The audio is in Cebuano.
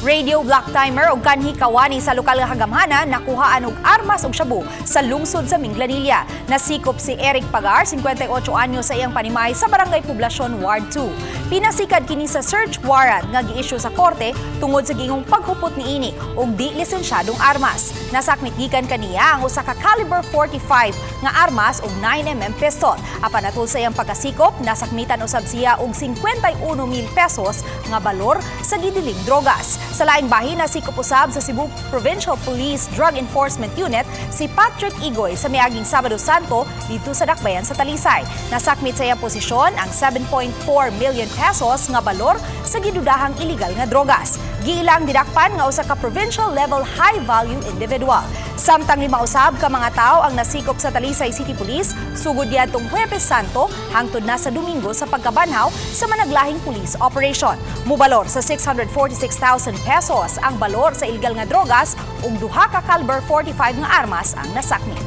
Radio Black Timer og kanhi kawani sa lokal nga kagamhanan nakuhaan og armas ug shabu sa lungsod sa Minglanilla. Nasikop si Eric Pagar, 58 anyo, sa iyang panimay sa Barangay Poblacion, Ward 2. Pinasikad kini sa search warrant nga gi-issue sa korte tungod sa giingong paghupot niini og di lisensyadong armas. Nasakmit gikan kaniya ang usa ka caliber 45 nga armas ug 9 mm pistol. Apan atul sa iyang pagkasikop, nasakmitan usab siya og 51,000 pesos nga balor sa gidiling drogas. Sa laing bahin, nasikop usab sa Cebu Provincial Police Drug Enforcement Unit si Patrick Igoy sa miaging Sabado Santo didto sa Dakbayan sa Talisay. Nasakmit sa iyang posisyon ang 7.4 million pesos nga balor sa gidudahang illegal nga drogas. Giilang didakpan nga usa ka provincial level high value individual. Samtang lima usab ka mga tawo ang nasikop sa Talisay City Police sugod diadtong Huwebes Santo hangtod na sa Domingo sa pagkabanhaw sa managlahing police operation. Mubalor sa 646,000 pesos ang balor sa illegal nga drogas ug duha ka caliber 45 nga armas ang nasakmit.